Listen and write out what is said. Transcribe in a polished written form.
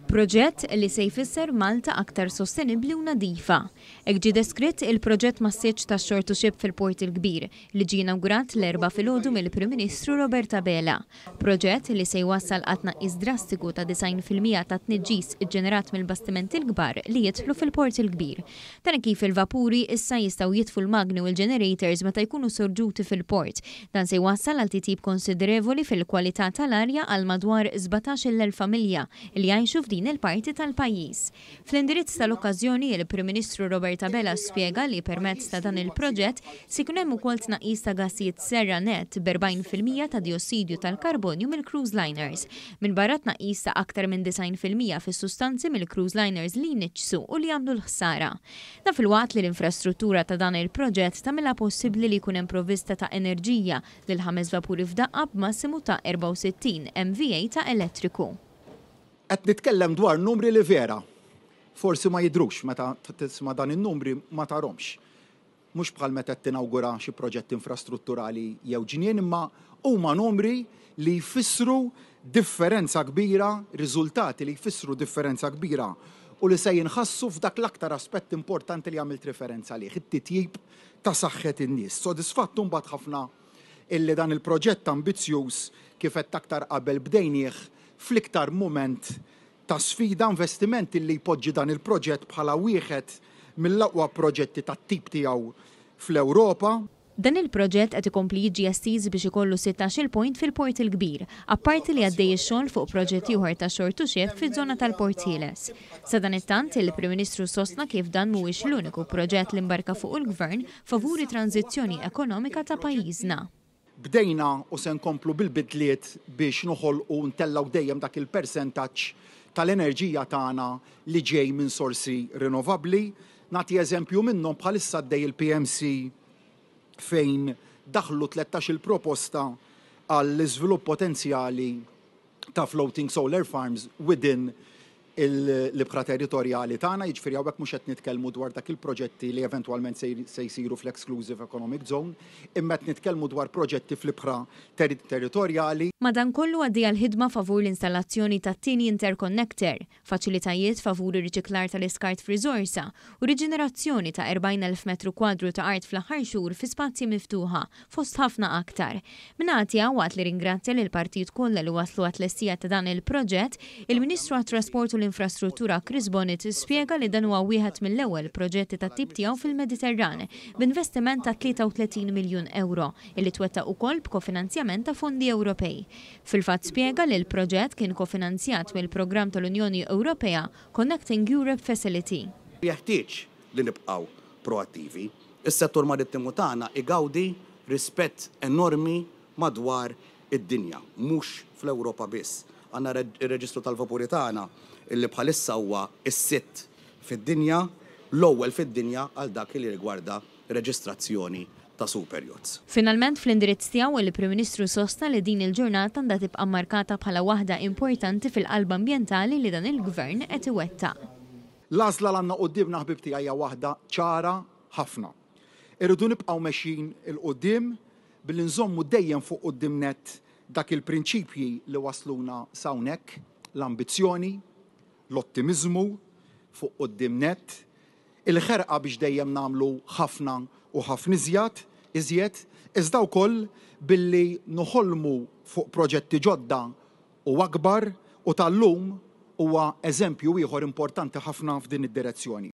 Proġett li se jfisser Malta aktar sostenibbli u nadifa. Hekk ġie deskritt il-proġett massiċċ ta' Shore to Ship fil-Port il-Kbir, li ġie inawgurat l-Erbgħa filgħodu mill-Prim Ministru Robert Abela. Proġett li se jwassal għal tnaqqis drastiku ta' 90% tat-tniġġis iġġenerat mill-bastimenti l-kbar li jidħlu fil-Port il-Kbir. Dan hekk kif il-vapuri issa jistgħu jitfu l-magni u l-generators meta jkunu sorġuti fil-port. Dan se jwassal għal titjib konsiderevoli fil-kwalità tal-arja għal madwar 17,000 familja li jgħixu f'din il-parti tal-pajjiż. Fl-indirizz tal-okkażjoni, il-Prim Ministru Robert Abela spjega li permezz ta' dan il-proġett se jkun hemm ukoll tnaqqis ta' gassijiet serra nett b'40% ta' diossidju tal-karbonju mill-cruise liners, minbarra tnaqqis ta' aktar minn 90% fis-sustanzi mill-cruise liners li jniġġsu u li jagħmlu l-ħsara. Dan filwaqt li l-infrastruttura ta' dan il-proġett tagħmilha possibbli li jkun hemm provvista ta' enerġija lil ħames vapuri f'daqqa b'massimu ta' 64 MVA ta' elettriku. Qed nitkellem dwar numri li vera forsi ma jidhrux meta tisma' dan in-numri ma tarhomx. Mhux bħal meta qed tinawgura xi proġett infrastrutturali jew ġnien imma huma numri li jfissru differenza kbira, riżultati li jfissru differenza kbira u li se jinħassu f'dak l-aktar aspett importanti li għamilt riferenza għalih, it-titjib ta' saħħet in-nies. Sodisfatt imbagħad ħafna illi dan il-proġett ambizzjuż kif għedt aktar qabel bdejnieh fl-iktar mument ta' sfida, investiment illi jpoġġi dan il-proġett bħala wieħed mill-aqwa proġetti tat-tip tiegħu fl-Ewropa. Dan il-proġett qed ikompli jiġi estiż biex ikollu sittax-il point fil-Port il-Kbir, apparti li għaddej ix-xogħol fuq proġett ieħor ta' shore to ship fiż-żona tal-Port Ħieles. Sadanittant, il-Prim Ministru sostna kif dan mhuwiex l-uniku proġett li mbarka fuqu l-Gvern favur it-tranżizzjoni ekonomika ta' pajjiżna. Bdejna u se nkomplu bil-bidliet biex noħolqu u ntellgħu dejjem dak il-persentaġġ tal-enerġija tagħna li ġej minn sorsi rinnovabbli. Nagħti eżempju minnhom, bħalissa għaddej il-PMC fejn daħlu 13-il proposta għall-iżvilupp potenzjali ta' floating solar farms within l-ibħra territorjali tagħna, jiġifieri hawnhekk mhux qed nitkellmu dwar dak il-proġetti li eventwalment se jsiru fl-exclusive economic zone, imma qed nitkellmu dwar proġetti fl-ibħra territorjali. Madankollu għaddejja l-ħidma favur l-installazzjoni tat-tieni interconnector, faċilitajiet favur ir-riċiklar tal-iskart f'riżorsa u riġenerazzjoni ta' 40,000 metru kwadru ta' art fl-aħħar xhur fi spazji miftuħa, fost ħafna aktar. Min-naħa tiegħu, waqt li ringrazzja lill-partijiet kollha li wasslu għat-tlestija ta' dan il-proġett, il-Ministru għat-Trasport u l-Infrastruttura Chris Bonett spjega li dan huwa wieħed mill-ewwel proġetti tat-tip tiegħu fil-Mediterran, b'investiment ta' 33 miljun ewro, illi twettaq ukoll b'kofinanzjament ta' fondi Ewropej. Fil-fatt spjega li l-proġett kien kofinanzjat mill-programm tal-Unjoni Ewropea Connecting Europe Facility. Jeħtieġ li nibqgħu proattivi. Is-settur marittimu tagħna igawdi rispett enormi madwar id-dinja, mhux fl-Ewropa biss. Għandna r-reġistru tal-vapuri tagħna li bħalissa huwa s-sitt fid-dinja, l-ewwel fid-dinja għal dak li jirrigwarda reġistrazzjoni ta' superyachts. Finalment fl-indirizz tiegħu il-Prim Ministru sostna li din il-ġurnata għandha tibqa' mmarkata bħala waħda importanti fil-qalba ambjentali li dan il-Gvern qed iwettaq. L-għażla l għandna quddiemna ħbieb tiegħi hija waħda ċara ħafna. Irridu nibqgħu mexjin 'il quddiem billi nżommu dejjem fuq quddiem nett dak il-prinċipji li wassluna s'hawnhekk, l-ambizzjoni, l-ottimiżmu fuq quddiem nett, il-ħerqa biex dejjem nagħmlu ħafna u ħafna iżjad, iżjed, iżda wkoll billi noħolmu fuq proġetti ġodda u akbar u tal-lum huwa eżempju ieħor importanti ħafna f'din id-direzzjoni.